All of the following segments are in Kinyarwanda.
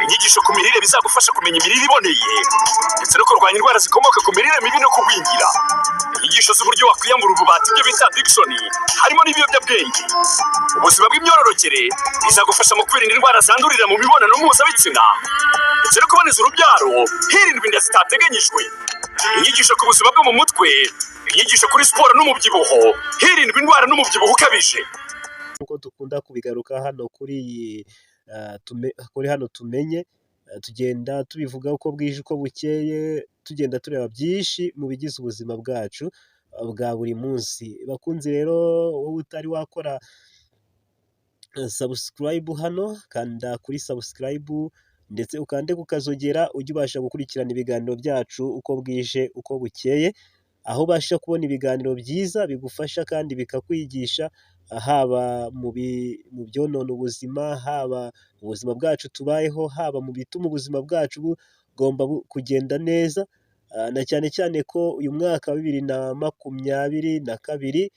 Inyigisho ku mirire bizagufasha kumenya imirire iboneye ndetse no kurwanya indwara zikomoka ku mirire mibi no kugwingira. Inyigisho z'uburyo wakwiyambura ububata, ibyo bita addiction, harimo n'ibiyobyabwenge. Ubuzima bw'imyororokere bizagufasha mu kwirinda indwara zandurira mu mibonano mpuzabitsina ndetse no kuboneza urubyaro hirindwa inda zitateganyijwe. Inyigisho ku buzima bwo mu mutwe, inyigisho kuri siporo n'umubyibuho, hirindwa indwara n'umubyibuho ukabije. Nk'uko dukunda kubigaruka hano kuri iyi kuri hano tumenye, tugenda tubivuga uko bwije uko bukeye, tugenda tureba byinshi mu bigize ubuzima bwacu bwa buri munsi. Bakunzi rero, wowe utari wakora subscribe hano, kanda kuri subscribe ndetse ukande ku kazogera, ujye ubasha gukurikirana ibiganiro byacu uko bwije uko bukeye, aho ubasha kubona ibiganiro byiza bigufasha kandi bikakwigisha, haba mu byonona ubuzima, haba mu buzima bwacu tubayeho, haba mu bituma ubuzima bwacu bugomba kugenda neza, na cyane cyane ko uyu mwaka wa 2022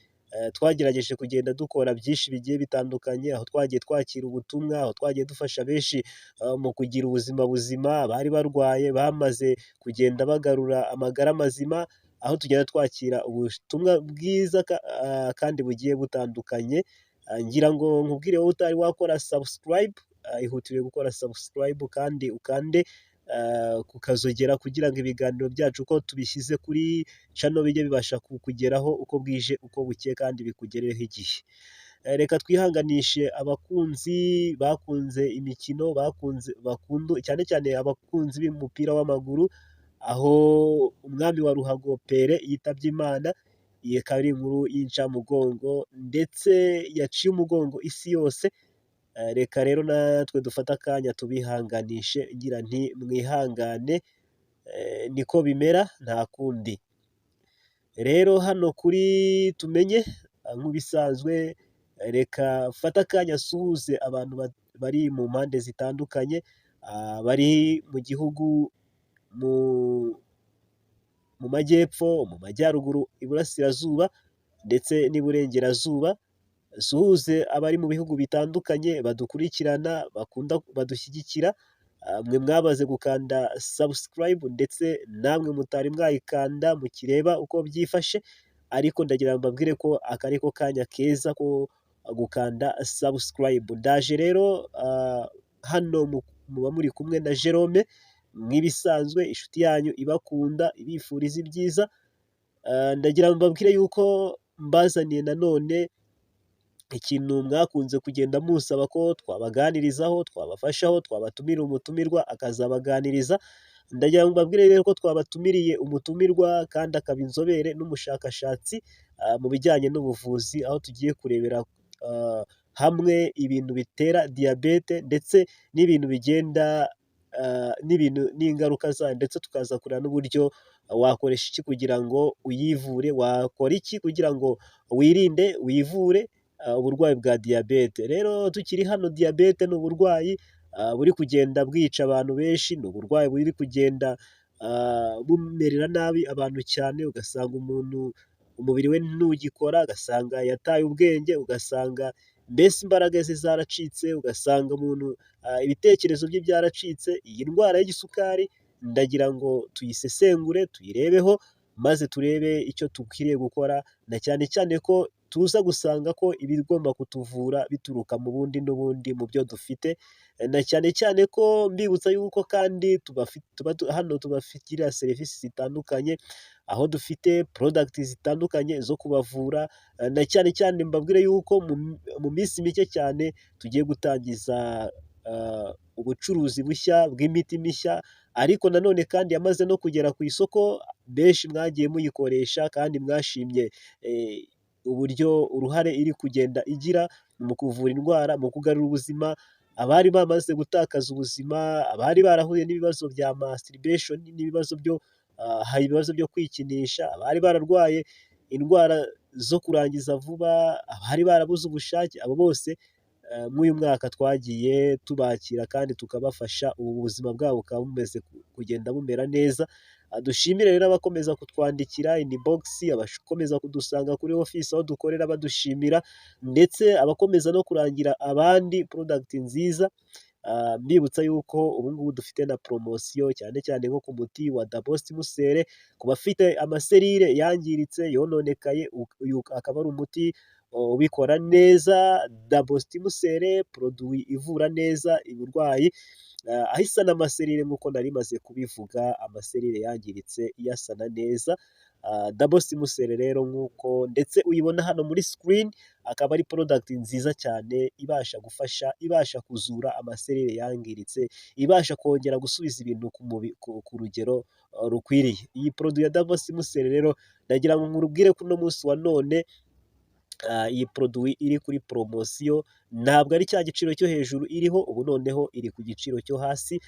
twagerageje kugenda dukora byinshi bigiye bitandukanye, aho twagiye twakira ubutumwa, aho twagiye dufasha benshi mu kugira ubuzima buzima, abari barwaye bamaze kugenda bagarura amagara mazima, aho tugenda twakira ubutumwa bwiza kandi bugiye butandukanye. Ngira ngo nkubwire wowe utari wakora subscribe, ihutire gukora subscribe kandi ukande ku kazogera kugira ngo ibiganiro byacu uko tubishyize kuri channel bijye bibasha kukugeraho uko bwije uko bukeye kandi bikugereho igihe. Reka twihanganishe abakunzi bakunze imikino, bakunze bakunda cyane cyane abakunzi b'umupira w'amaguru, aho umwami wa ruhago Pele yitabye Imana. Iyi akaba ari inkuru y'incamugongo ndetse yaciye umugongo isi yose. Reka rero natwe dufate akanya tubihanganishe, ngira nti mwihangane, niko bimera, nta kundi. Rero hano kuri Tumenye, nk'ibisanzwe, reka mfate akanya nsuhuze abantu bari mu mpande zitandukanye, bari mu gihugu mu majyepfo, mu majyaruguru, iburasirazuba ndetse n'iburengerazuba. Nsuhuze abari mu bihugu bitandukanye badukurikirana, bakunda, badushyigikira, mwe mwamaze gukanda subscribe ndetse namwe mutari mwayikanda mukireba uko byifashe, ariko ndagira ngo mbabwire ko aka ari ko kanya keza ko gukanda subscribe. Ndaje rero hano muba muri kumwe na Jerome nk'ibisanzwe, inshuti yanyu ibakunda, ibifuriza ibyiza. Ndagira ngo mbabwire yuko mbazaniye nanone ikintu mwakunze kugenda musaba ko twabaganirizaho, twabafashaho, twabatumira umutumirwa akazabaganiriza. Ndagira ngo mbabwire rero ko twabatumiriye umutumirwa kandi akaba inzobere n'umushakashatsi mu bijyanye n'ubuvuzi, aho tugiye kurebera hamwe ibintu bitera diyabete ndetse n'ibintu bigenda n'ibintu n'ingaruka zayo, ndetse tukaza kureba n'uburyo wakoresha iki kugira ngo uyivure, wakora iki kugira ngo wirinde, wivure uburwayi bwa diyabete. Rero tukiri hano, diyabete ni uburwayi buri kugenda bwica abantu benshi, ni uburwayi buri kugenda bumerera nabi abantu cyane, ugasanga umuntu umubiri we ntugikora, ugasanga yataye ubwenge, ugasanga mbese imbaraga ze zaracitse, ugasanga umuntu ibitekerezo bye byaracitse. Iyi ndwara y'igisukari ndagira ngo tuyisesengure, tuyirebeho, maze turebe icyo dukwiriye gukora, na cyane cyane ko tuza gusanga ko ibigomba kutuvura bituruka mu bundi n'ubundi mu byo dufite, na cyane cyane ko mbibutsa yuko kandi hano tubafitira serivisi zitandukanye, aho dufite product zitandukanye zo kubavura, na cyane cyane mbabwire yuko mu minsi mike cyane tugiye gutangiza ubucuruzi bushya bw'imiti mishya, ariko nanone kandi yamaze no kugera ku isoko, benshi mwagiye muyikoresha kandi mwashimye uburyo uruhare iri kugenda igira mu kuvura indwara, mu kugarura ubuzima, abari bamaze gutakaza ubuzima, abari barahuye n'ibibazo bya masturbation n'ibibazo byo hari ibibazo byo kwikinisha, abari bararwaye indwara zo kurangiza vuba, abari barabuze ubushake, abo bose muri uyu mwaka twagiye tubakira kandi tukabafasha, ubu buzima bwabo bukaba bumeze kugenda bumera neza. Dushimire rero abakomeza kutwandikira inbox, abakomeza kudusanga kuri office aho dukorera badushimira, ndetse abakomeza no kurangira abandi product nziza. Mbibutsa yuko ubu ngubu dufite na poromosiyo, cyane cyane nko ku muti wa Dabost Musere ku bafite amaserire yangiritse, yononekaye, uyu akaba ari umuti ubikora neza. Dabost Musere, produit ivura neza uburwayi, aho isana amaserire nk'uko nari maze kubivuga, amaserire yangiritse iyasana neza. Dabost Musere rero, nk'uko ndetse uyibona hano muri screen, akaba ari product nziza cyane ibasha gufasha, ibasha kuzura amaserire yangiritse, ibasha kongera gusubiza ibintu ku rugero rukwiriye. Iyi produit ya Dabost Musere rero, ndagira ngo nkubwire ko uno munsi wa none iyi produit iri kuri poromosiyo. Ntabwo ari cya giciro cyo hejuru iriho ubu, noneho iri ku giciro cyo hasi.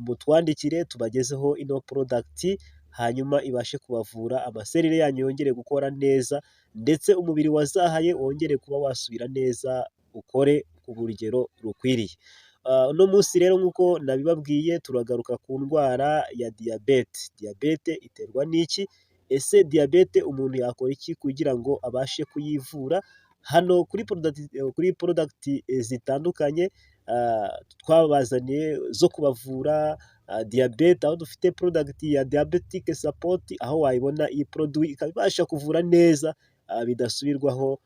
Mutwandikire tubagezeho ino product, hanyuma ibashe kubavura amaserire yanyu yongere gukora neza, ndetse umubiri wazahaye wongere kuba wasubira neza, ukore ku rugero rukwiriye. Uno munsi rero, nk'uko nabibabwiye, turagaruka ku ndwara ya diyabete. Diyabete iterwa n'iki? Ese diyabete umuntu yakora iki kugira ngo abashe kuyivura? Hano kuri product zitandukanye twabazaniye zo kubavura diyabete, aho dufite product ya diabetic support, aho wayibona iyi produit ikaba ibasha kuvura neza bidasubirwaho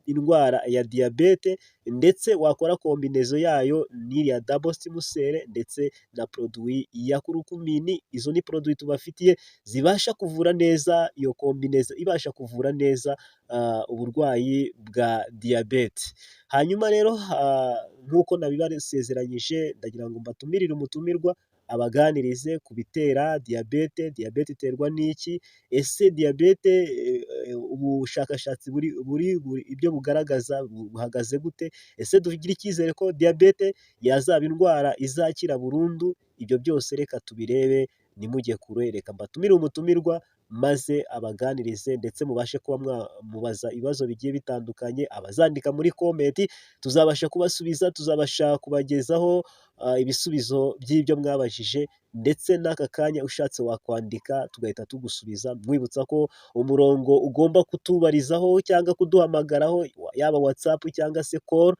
indwara ya diyabete, ndetse wakora combinaison yayo n'iriya Dabost Musere ndetse na produit ya curcumin. Izo ni produit tubafitiye zibasha kuvura neza, iyo combinaison ibasha kuvura neza uburwayi bwa diyabete. Hanyuma rero, nk'uko nabibasezeranyije, ndagira ngo mbatumirire umutumirwa abaganirize ku bitera diyabete. Diyabete iterwa n'iki? Ese diyabete ubushakashatsi buri ibyo bugaragaza buhagaze gute? Ese tugire icyizere ko diyabete yazaba indwara izakira burundu? Ibyo byose reka tubirebe, ntimujye kure. Reka mbatumire umutumirwa maze abaganirize, ndetse mubashe kuba mwamubaza ibibazo bigiye bitandukanye. Abazandika muri comment tuzabasha kubasubiza, tuzabasha kubagezaho ibisubizo by'ibyo mwabajije. Ndetse n'aka kanya ushatse wakwandika tugahita tugusubiza. Mwibutsa ko umurongo ugomba kutubarizaho cyangwa kuduhamagaraho, yaba WhatsApp cyangwa se call,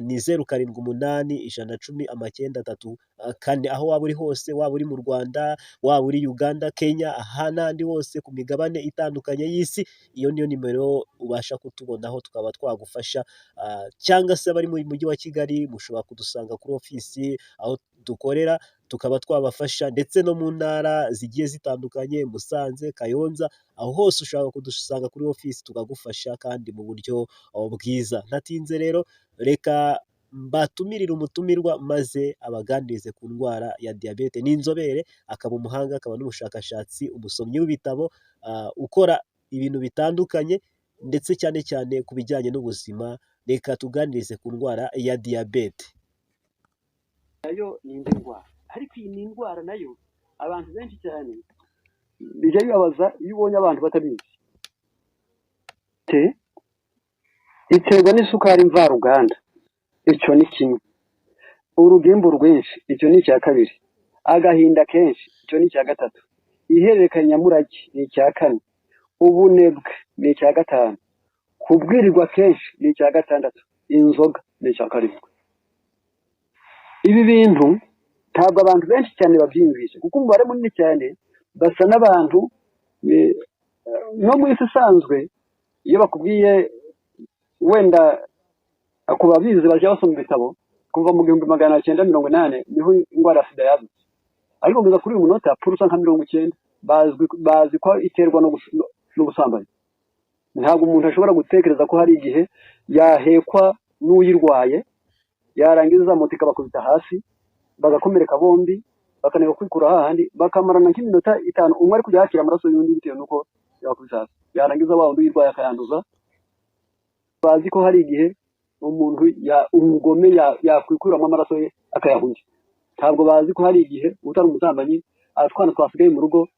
ni 0781109334. Aho waba uri hose, waba uri mu Rwanda, waba uri Uganda, Kenya, aha n'ahandi hose ku migabane itandukanye y'isi, iyo niyo nimero ubasha kutubonaho tukaba twagufasha. Cyangwa se abari mu mujyi wa Kigali mushobora kudusanga kuri ofisi aho dukorera, tukaba twabafasha, ndetse no mu ntara zigiye zitandukanye, Musanze, Kayonza, aho hose ushobora kudusanga kuri ofisi tukagufasha kandi mu buryo bwiza. Ntatinze rero, reka mbatumirire umutumirwa maze abaganirize ku ndwara ya diyabete. Ni inzobere, akaba umuhanga, akaba n'umushakashatsi, umusomyi w'ibitabo, ukora ibintu bitandukanye, ndetse cyane cyane ku bijyanye n'ubuzima. Reka tuganirize ku ndwara ya diyabete. Nayo ni indi ndwara, ariko iyi ni indwara nayo abantu benshi cyane bijya bibabaza iyo ubonye abantu batabizi. Iterwa n'isukari mvaruganda, icyo ni kimwe. Urugimbu rwinshi, icyo ni icya kabiri. Agahinda kenshi, icyo ni icya gatatu. Ihererekanyamurage ni icya kane. Ubunebwe ni icya gatanu. Kubwirirwa kenshi ni icya gatandatu. Inzoga ni icya karindwi. Ibi bintu ntabwo abantu benshi cyane babyiyumvisha, kuko umubare munini cyane basa n'abantu no mu isi isanzwe, iyo bakubwiye wenda ku babizi bajya basoma ibitabo, kuva mu 1980 niho indwara ya sida yadutse, ariko kugeza kuri uyu munota pourcent nka 90 bazi ko iterwa n'ubusambanyi. Ntabwo umuntu ashobora gutekereza ko hari igihe yahekwa n'uyirwaye, yarangiza moto ikabakubita hasi, bagakomereka bombi, bakaneka kwikura hahandi, bakamarana nk'iminota 5, umwe ari kujya yakira amaraso y'undi bitewe n'uko yabakubise hasi, yarangiza wa wundi uyirwaye akayanduza. Bazi ko hari igihe umuntu umugome yakwikuramo amaraso ye akayaha undi. Ntabwo bazi ko hari igihe utari umusambanyi, atwana twasigaye mu rugo,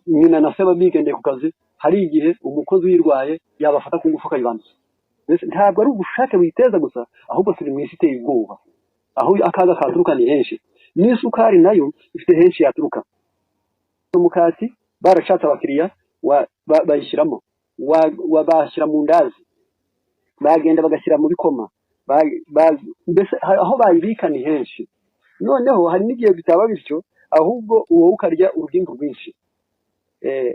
nyina na se bigendeye ku kazi, hari igihe umukozi uyirwaye yabafata ku ngufu akayibanduza. Mbese ntabwo ari ubushake buyiteza gusa, ahubwo turi mu isi iteye ubwoba, aho akaga katuruka ni henshi. N'isukari nayo ifite henshi yaturuka. Umukati barashatse abakiriya bayishyiramo, bashyira mu ndazi, bagenda bagashyira mu bikoma, mbese aho bayibika ni henshi. Noneho hari n'igihe bitaba bityo, ahubwo wowe ukarya urugimbu rwinshi.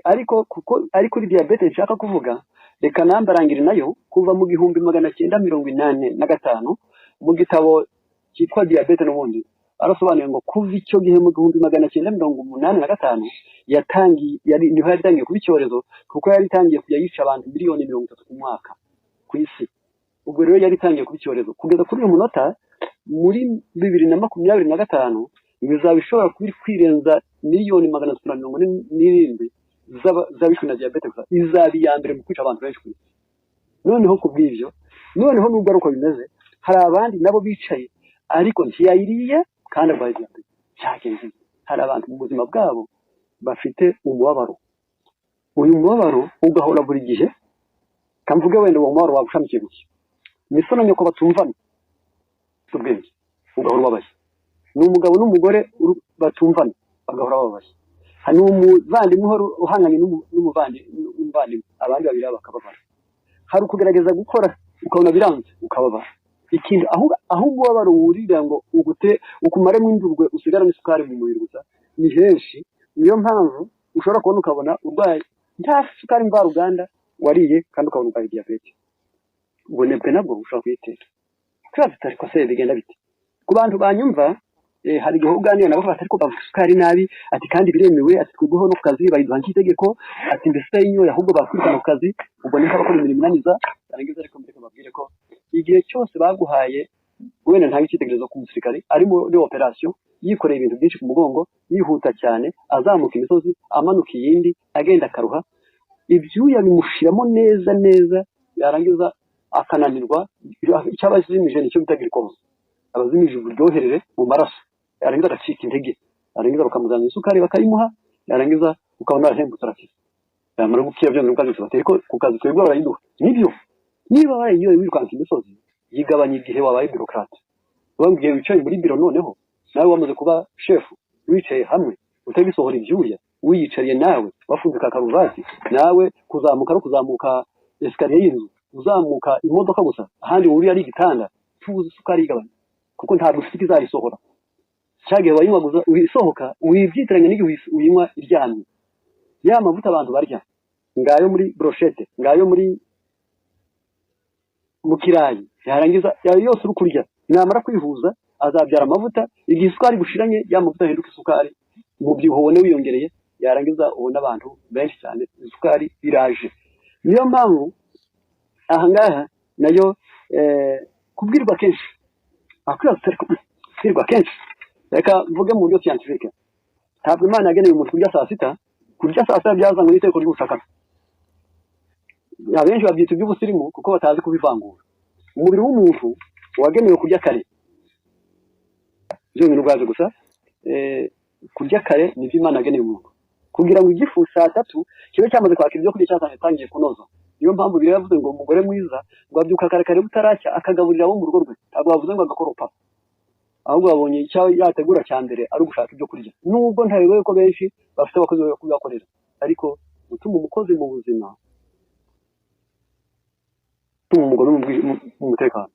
Ariko kuko ari kuri diyabete nshaka kuvuga, reka nambarangire nayo kuva mu 1985 mu gitabo cyitwa Diyabete. N'ubundi arasobanuye ngo kuva icyo gihe mu 1985 yatangiye, yari niho yari itangiye kuba icyorezo, kuko yari itangiye kujya yica abantu miliyoni 30 ku mwaka ku isi. Ubwo rero yari itangiye kuba icyorezo. Kugeza kuri uyu munota, muri 2025, bizaba ishobora kuba iri kwirenza miliyoni 347 z'abishwe na diyabete gusa. Izaba iya mbere mu kwica abantu benshi ku isi. Noneho ku bw'ibyo, noneho nubwo ari uko bimeze, hari abandi nabo bicaye ariko ntiyayiriye kandi arwaye diyabete. Cyagenze bite? Hari abantu mu buzima bwabo bafite umubabaro, uyu mubabaro ugahora buri gihe. Kamvuge wenda uwo mubabaro waba ushamikiye gutya: ni so na nyoko batumvana, ubwenge, ugahora ubabaye. Ni umugabo n'umugore batumvana, bagahora bababaye. Ni umuvandimwe uhora uhanganye n'umuvandimwe, abandi babiri bakababara. Hari ukugerageza gukora ukabona biranze, ukababara. Ikintu aho umubabaro wurira ngo ugute ukumaremo indurwe, usigaramo isukari mu mubiri gusa, ni henshi. Niyo mpamvu ushobora kubona ukabona urwaye nta sukari mvaruganda wariye kandi ukabona urwaye diyabete. Ubunebwe nabwo bushobora kuyitera. Tuba tutari ko se bigenda bite ku bantu banyumva? Hari igihe uganira nabo bati: "Ariko bavuga isukari nabi," ati, "kandi biremewe," ati, "twebweho no ku kazi bayiduha nk'itegeko," ati, "mbese utayinyoye ahubwo bakwirukana ku kazi." Ubwo ni nk'abakora imirimo inaniza barangiza. Ariko mureke babwire ko igihe cyose baguhaye, wenda ntange icyitegererezo ku musirikare ari muri operasiyo, yikoreye ibintu byinshi ku mugongo, yihuta cyane, azamuka imisozi, amanuka iyindi, agenda akaruha, ibyuya bimushiramo neza neza, yarangiza akananirwa. Icyo aba azimije nicyo bita glucose, aba azimije uburyoherere mu maraso, yarangiza agacika intege, yarangiza bakamuzanira isukari bakayimuha, yarangiza ukabona arahembutse, arakiza. Yamara gukira byanze bikunze bati: "Ariko ku kazi twebwe barayiduha." Nibyo, niba warayinyoye wirukanka imisozi, yigabanya igihe wabaye bureaucrate. Uba igihe wicaye muri biro, noneho nawe wamaze kuba shefu, wicaye hamwe utagisohora ibyuya, wiyicariye nawe wafunze ka karuvati, nawe kuzamuka no kuzamuka escalier y'inzu, uzamuka imodoka gusa, ahandi wuriye ari igitanda, tuzi isukari yigabanya, kuko ntabwo ufite izayisohora. Cya gihe wayinywa gusa uyisohoka, wibyitiranya n'igihe uyinywa iryamye. Ya mavuta abantu barya, ngayo muri brochette, ngayo muri mu kirayi, yarangiza yayo yose uri kurya, namara kwihuza azabyara amavuta. Igihe isukari gushiranye, ya mavuta ahinduka isukari, umubyibuho ubone wiyongereye, yarangiza ubone abantu benshi cyane isukari iraje. Niyo mpamvu aha ngaha nayo kubwirwa kenshi, akwiye kubwirwa kenshi. Reka mvuge mu buryo scientifique: ntabwo Imana yageneye umuntu kurya saa sita. Kurya saa sita byazanywe n'itegeko ry'ubushakashatsi. Abenshi babyita iby'ubusirimu kuko batazi kubivangura. Umubiri w'umuntu wagenewe kurya kare byonyine ubwabyo gusa. Kurya kare nibyo Imana yageneye umuntu, kugira ngo igifu saa tatu kibe cyamaze kwakira ibyo kurya, cyatangiye kunoza. Niyo mpamvu Bibiliya yavuze ngo umugore mwiza ngo abyuka kare kare butaracya, akagaburira abo mu rugo rwe. Ntabwo bavuze ngo agakoropa, ahubwo babonye icyo yategura cya mbere ari ugushaka ibyo kurya. Nubwo ntabigoye ko benshi bafite abakozi bo kubibakorera, ariko gutuma umukozi mu buzima, gutuma umugore mu mutekano,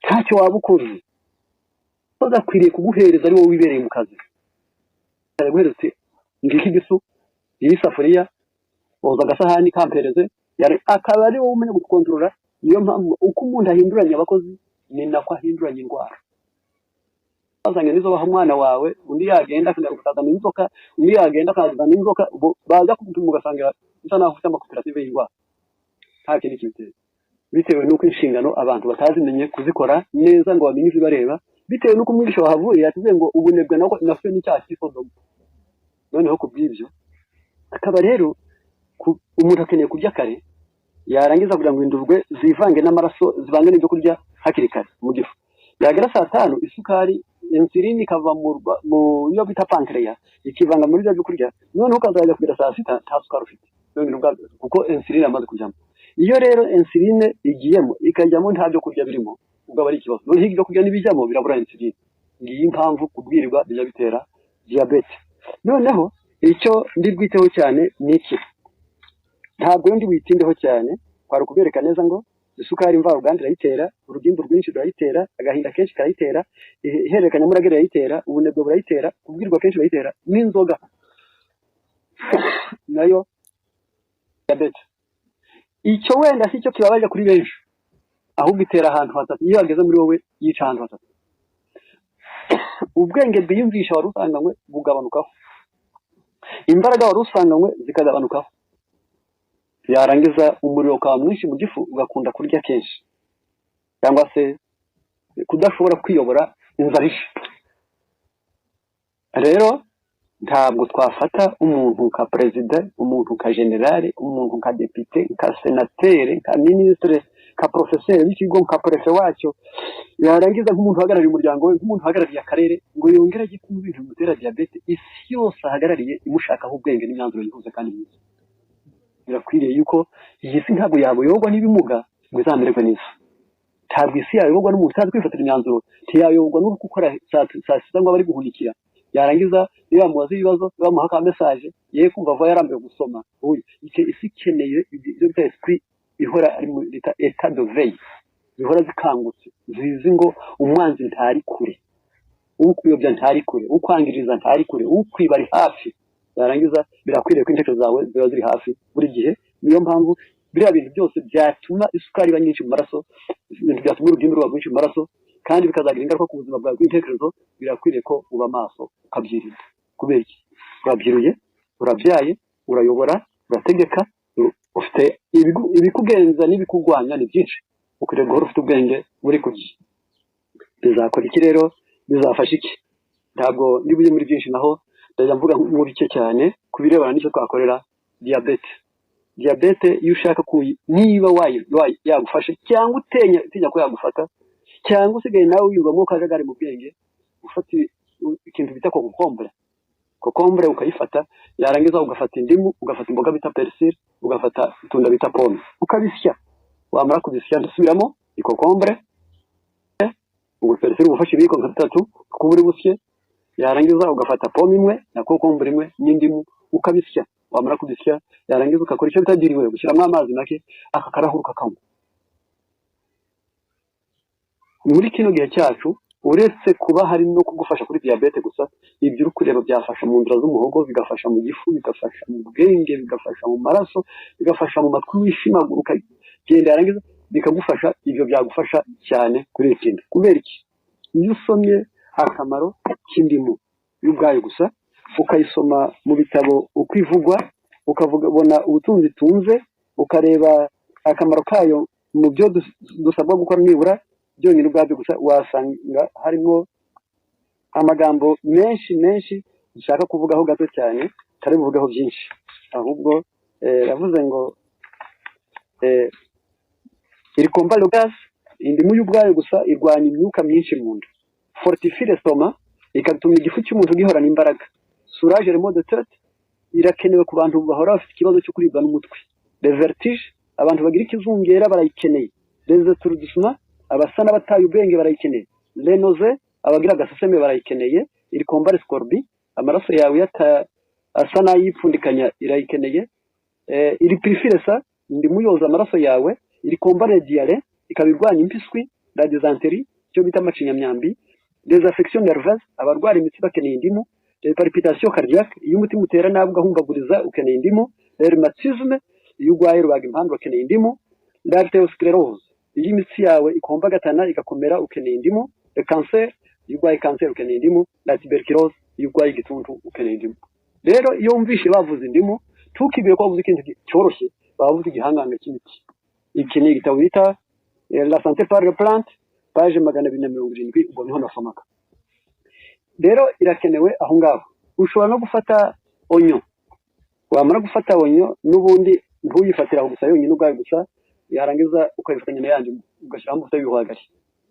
ntacyo waba ukoze. Umukozi akwiriye kuguhereza ari wowe wibereye mu kazi, araguhereza uti: "Ngiki igisu, iyi safuriya, woza agasahani kampereze," akaba ari wowe umenya gukontorora. Niyo mpamvu uko umuntu ahinduranya abakozi ni nako ahinduranya indwara. Bazanye nizo baha umwana wawe, undi yagenda akagaruka akazana inzoka, undi yagenda akazana inzoka, ubwo baza kugupima ugasanga bisa naho ufite amakoperative y'indwara. Nta kindi kibitera, bitewe n'uko inshingano abantu batazimenye kuzikora neza ngo bamenye izibareba, bitewe n'uko umwigisha wahavuye yatubwiye ngo ubunebwe nabwo nafyo n'icyaha cy'isodomu. Noneho ku bw'ibyo akaba rero umuntu akeneye kurya kare, yarangiza kugira ngo indurwe zivange n'amaraso, zivange n'ibyo kurya hakiri kare mu gifu. Yagera saa tanu, isukari insuline ikava mu yo bita pancreas, ikivanga muri bya byo kurya, noneho ukazajya kugera saa sita nta sukari ufite. None kuko insuline yamaze kujyamo. Iyo rero insuline igiyemo, ikajyamo nta byo kurya birimo, ubwo aba ari ikibazo. Noneho ibyo kurya n'ibijyamo birabura insuline. Ngiyi impamvu kubwirwa bijya bitera diyabete. Noneho Icyo ndi bwiteho cyane ni iki? Ntabwo ndi buyitindeho cyane. Kwari ukubereka neza ngo isukari mvaruganda irayitera, urugimbu rwinshi rurayitera, agahinda kenshi karayitera, ihererekanyamurage rirayitera, ubunebwe burayitera, kubwirwa kenshi burayitera, n'inzoga nayo diyabete. Icyo wenda si cyo kibabaje kuri benshi, ahubwo itera ahantu hatatu. Iyo yageze muri wowe, yica ahantu hatatu. Ubwenge bwiyumvisha wari usanganywe bugabanukaho, imbaraga wari usanganywe zikagabanukaho, yarangiza umuriro ukaba mwinshi mu gifu, ugakunda kurya kenshi, cyangwa se kudashobora kwiyobora, inzara ishe. Rero ntabwo twafata umuntu nka perezida, umuntu nka generale, umuntu nka depite, nka senateri, nka minisitiri, nka porofeseri w'ikigo, nka préfet wacyo, yarangiza nk'umuntu uhagarariye umuryango we, nk'umuntu uhagarariye akarere, ngo yongere ajye kunywa ibintu bimutera diyabete, isi yose ahagarariye imushakaho ubwenge n'imyanzuro yihuse kandi myiza. Birakwiriye yuko iyi si ntabwo yayoborwa n'ibimuga ngo izamererwe neza. Ntabwo isi yayoborwa n'umuntu utazi kwifatira imyanzuro, ntiyayoborwa no gukora saa sita ngo abe ari guhunikira, yarangiza iyo bamubaza ibibazo, bamuha ka message, ye kumva vuba, yarambiwe gusoma. Uyu isi ikeneye ibyo bita esprit ihora ari muri bita état de veille, zihora zikangutse, zizi ngo umwanzi ntari kure, ukuyobya ntari kure, ukwangiriza ntari kure, ukwiba ari hafi. Yarangiza birakwiriye ko intekerezo zawe ziba ziri hafi buri gihe. Niyo mpamvu biriya bintu byose byatuma isukari iba nyinshi mu maraso, ibintu byatuma urugimbu ruba rwinshi mu maraso, kandi bikazagira ingaruka ku buzima bwawe bw'intekerezo, birakwiriye ko uba maso ukabyirinda. Kubera iki? Urabyiruye, urabyaye, urayobora, urategeka, ufite ibikugenza n'ibikugwanya ni byinshi. Ukwiriye guhora ufite ubwenge buri ku gihe. Bizakora iki rero? Bizafasha iki? Ntabwo niba uri muri byinshi, naho ndajya mvuga mu bike cyane ku birebana n'icyo twakorera diyabete. Diyabete, iyo ushaka kuyi, niba yagufashe, cyangwa utinya ko yagufata, cyangwa usigaye nawe wiyumvamo akajagari mu bwenge, ufata ikintu bita concombre. Concombre ukayifata, yarangiza ugafata indimu, ugafata imboga bita persil, ugafata itunda bita pome, ukabisya. Wamara kubisya, ndasubiramo, i concombre, ubwo persil uba ufashe ibiyiko nka bitatu kuko uba uri busye, yarangiza ugafata pome imwe na concombre imwe n'indimu, ukabisya. Wamara kubisya, yarangiza ugakora icyo bita dilué, gushyiramo amazi make, aka karahuri ukakanywa. Muri kino gihe cyacu, uretse kuba hari no kugufasha kuri diyabete gusa, ibyo uri kureba byafasha mu nzira z'umuhogo, bigafasha mu gifu, bigafasha mu bwenge, bigafasha mu maraso, bigafasha mu matwi wishimagura ukagenda, yarangiza bikagufasha. Ibyo byagufasha cyane kuri iki kintu. Kubera iki? Iyo usomye akamaro k'indimu y'ubwayo gusa, ukayisoma mu bitabo uko ivugwa, ukabona ubutunzi itunze, ukareba akamaro kayo mu byo dusabwa gukora, nibura byonyine ubwabyo gusa wasanga harimo amagambo menshi menshi nshaka kuvugaho gato cyane, ntari buvugeho byinshi. Ahubwo yavuze ngo il combat le gaz. Indimu y'ubwayo gusa irwanya imyuka myinshi mu nda, fortifie l'estomac, igatuma igifu cy'umuntu gihorana imbaraga, soulage les maux de tête, irakenewe ku bantu bahora bafite ikibazo cyo kuribwa n'umutwe, les vertiges, abantu bagira ikizungera barayikeneye, les étourdissements, abasa n'abataye ubwenge barayikeneye, les nausées, abagira agaseseme barayikeneye, il combat scorbut, amaraso yawe asa n'ayipfundikanya irayikeneye, il purifie le sang, indimu yoza amaraso yawe, il combat les diarrhées, ikaba irwanya impiswi, la dysenterie, icyo bita amacinyamyambi, les affections nerveuses, abarwara imitsi bakeneye indimu, les palpitations cardiaques, iyo umutima utera nabi ugahumbaguriza ukeneye indimu, les rhumatismes, iyo urwaye rubaga impande ukeneye indimu, l'artériosclérose, iyo imitsi yawe ikombagatana igakomera ukeneye indimu, le cancer, iyo urwaye kanseri ukeneye indimu, la tuberculose, iyo urwaye igituntu ukeneye indimu. Rero iyo wumvishe bavuze indimu, ntukibwire ko bavuze ikintu cyoroshye, bavuze igihangange cy'imiti. Iki ni igitabo bita La santé par les plantes, page 270, ubwo niho nasomaga. Rero irakenewe aho ngaho. Ushobora no gufata oignon. Wamara gufata oignon, n'ubundi ntuyifatire aho gusa yonyine ubwayo gusa, yarangiza ukayifatanya na yandi, ugashyiraho amavuta y'ibihwagari.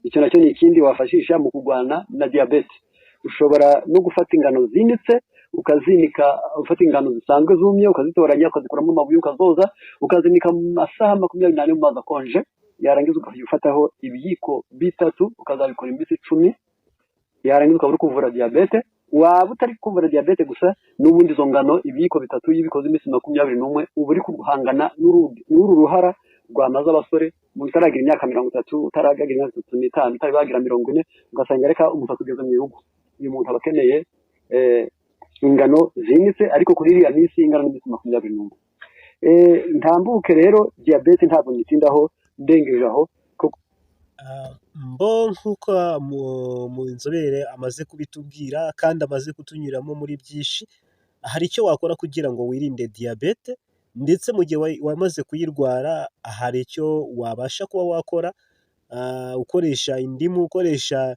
Icyo nacyo ni ikindi wafashisha mu kurwana na diyabete. Ushobora no gufata ingano zinitse ukazinika, ufata ingano zisanzwe zumye ukazitoranya, ukazikuramo amabuye, ukazoza, ukazinika mu masaha 24 mu mazi akonje, yarangiza ukajya ufataho ibiyiko bitatu, ukazabikora iminsi 10, yarangiza ukaba uri kuvura diyabete. Waba utari kuvura diyabete gusa, n'ubundi izo ngano ibiyiko 3 iyo ubikoze iminsi 21, uba uri guhangana n'uru ruhara rwamaze abasore. Umuntu utaragira imyaka 30, utaragira imyaka 35, utari wagira 40, ugasanga reka umusatsi ugeze mu bihugu. Uyu muntu aba akeneye ingano zinitse, ariko kuri iriya minsi ingana n'iminsi 21. Ntambuke rero, diyabete ntabwo nyitindaho, ndengeje aho kuko Mbo nk'uko mu nzobere amaze kubitubwira kandi amaze kutunyuramo muri byinshi, hari icyo wakora kugira ngo wirinde diyabete, ndetse mu gihe wamaze kuyirwara hari icyo wabasha kuba wakora, ukoresha indimu, ukoresha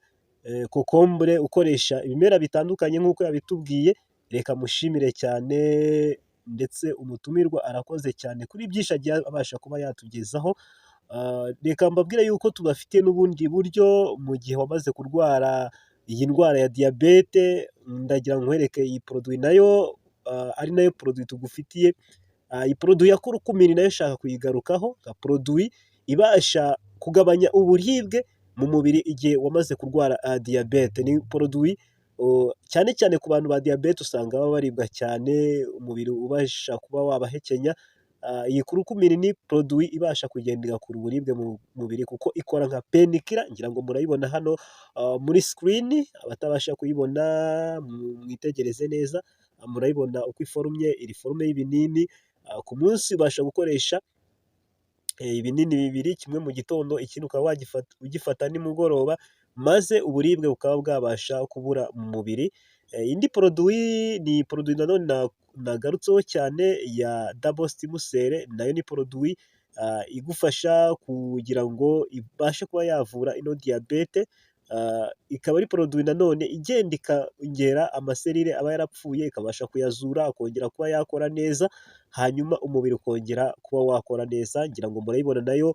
kokombure, ukoresha ibimera bitandukanye nk'uko yabitubwiye. Reka mushimire cyane, ndetse umutumirwa arakoze cyane kuri byinshi agiye abasha kuba yatugezaho. Reka mbabwire yuko tubafitiye n'ubundi buryo mu gihe wamaze kurwara iyi ndwara ya diyabete. Ndagira ngo nkwereke iyi produit nayo, ari nayo produit tugufitiye. Iyi produit ya curcumin nayo nshaka kuyigarukaho nka produit ibasha kugabanya uburibwe mu mubiri igihe wamaze kurwara diyabete. Ni produit cyane cyane ku bantu ba diyabete, usanga baba baribwa cyane, umubiri ubasha kuba wabahekenya. Iyi curcumin ni produit ibasha kugenda igakura uburibwe mu mubiri kuko ikora nka painkiller. Ngira ngo murayibona hano muri screen. Abatabasha kuyibona mwitegereze neza, murayibona uko iforumye, iri forme y'ibinini. Ku munsi ubasha gukoresha ibinini bibiri, kimwe mu gitondo, ikindi ukaba ugifata nimugoroba, maze uburibwe bukaba bwabasha kubura mu mubiri. Indi produit ni produit nanone nagarutseho cyane ya double stem cell. Nayo ni produit igufasha kugira ngo ibashe kuba yavura ino diyabete, ikaba ari produit nanone igenda ikongera amaserire aba yarapfuye, ikabasha kuyazura, akongera kuba yakora neza, hanyuma umubiri ukongera kuba wakora neza. Ngira ngo murayibona nayo,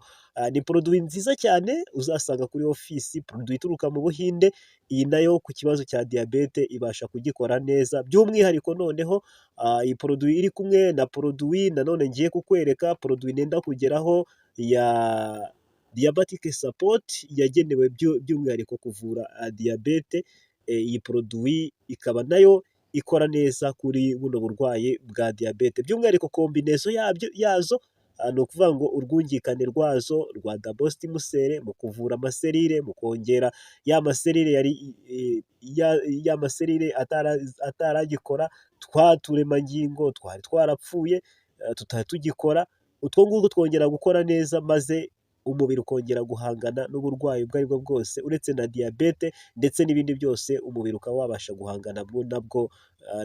ni produit nziza cyane uzasanga kuri ofisi, produit ituruka mu Buhinde. Iyi nayo ku kibazo cya diyabete ibasha kugikora neza by'umwihariko. Noneho iyi produit iri kumwe na produit nanone ngiye kukwereka, produit nenda kugeraho ya diabetic support, yagenewe by'umwihariko kuvura diyabete. Iyi produit ikaba nayo ikora neza kuri buno burwayi bwa diyabete, by'umwihariko combinaison yabyo yazo, ni ukuvuga ngo urwungikane rwazo rwa double stem cell mu kuvura amaserire, mu kongera ya maserire yari ya maserire ataragikora, twa turemangingo twari twarapfuye tutari tugikora, utwo ngutwo twongera gukora neza, maze umubiri ukongera guhangana n'uburwayi ubwo aribwo bwose, uretse na diyabete ndetse n'ibindi byose, umubiri ukaba wabasha guhangana nabwo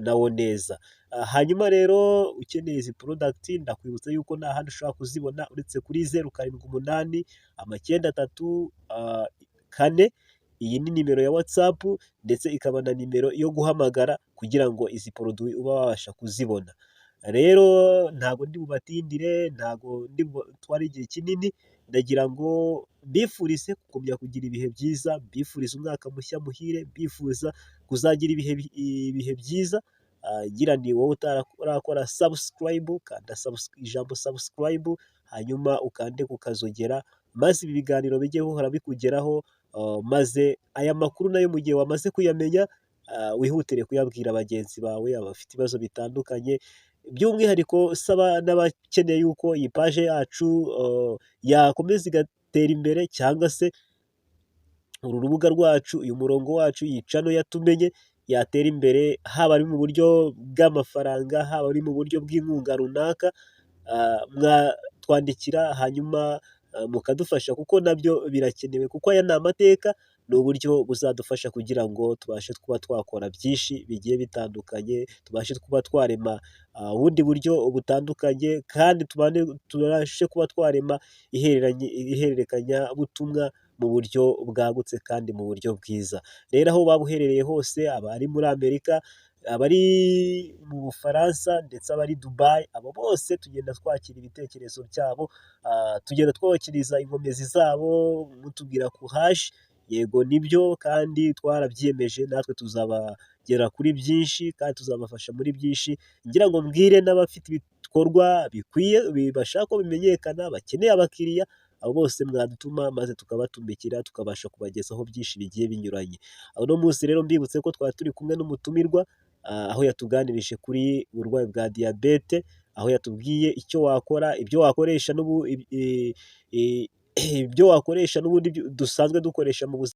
nawo neza. Hanyuma rero ukeneye izi product, ndakwibutsa yuko nta handi ushobora kuzibona uretse kuri 078994. Iyi ni nimero ya WhatsApp, ndetse ikaba na nimero yo guhamagara kugira ngo izi produit ube wabasha kuzibona. Rero ntabwo ndi bubatindire, ntabwo ndi butware igihe kinini. Ndagira ngo mbifurize gukomeza kugira ibihe byiza, mbifurize umwaka mushya muhire, mbifuza kuzagira ibihe byiza. Ngira ni wowe utarakora subscribe, kanda ijambo subscribe, hanyuma ukande ku kazogera, maze ibi biganiro bijye bihora bikugeraho, maze aya makuru nayo mu gihe wamaze kuyamenya wihutire kuyabwira bagenzi bawe abafite ibibazo bitandukanye. By'umwihariko saba n'abakeneye yuko iyi page yacu yakomeza igatera imbere, cyangwa se uru rubuga rwacu, uyu murongo wacu, iyi channel yatumenye yatera imbere, haba ari mu buryo bw'amafaranga, haba ari mu buryo bw'inkunga runaka, mwatwandikira hanyuma mukadufasha, kuko nabyo birakenewe, kuko aya ni amateka, ni uburyo buzadufasha kugira ngo tubashe kuba twakora byinshi bigiye bitandukanye, tubashe kuba twarema ubundi buryo butandukanye, kandi tubashe kuba twarema ihererekanyabutumwa mu buryo bwagutse kandi mu buryo bwiza. Rero aho waba uherereye hose, abari muri Amerika, abari mu Bufaransa, ndetse abari Dubai, abo bose tugenda twakira ibitekerezo byabo, tugenda twabakiriza inkomezi zabo, mutubwira courage. Yego nibyo, kandi twarabyiyemeje, natwe tuzabagera kuri byinshi kandi tuzabafasha muri byinshi. Ngira ngo mbwire n'abafite ibikorwa bikwiye bashaka ko bimenyekana, bakeneye abakiriya, Abo bose mwadutuma maze tukabatumikira, tukabasha kubagezaho byinshi bigiye binyuranye. Uno munsi rero mbibutse ko twari turi kumwe n'umutumirwa, aho yatuganirije kuri uburwayi bwa diyabete, aho yatubwiye icyo wakora, ibyo wakoresha n'ubu, ibyo wakoresha n'ubundi dusanzwe dukoresha mu buzima.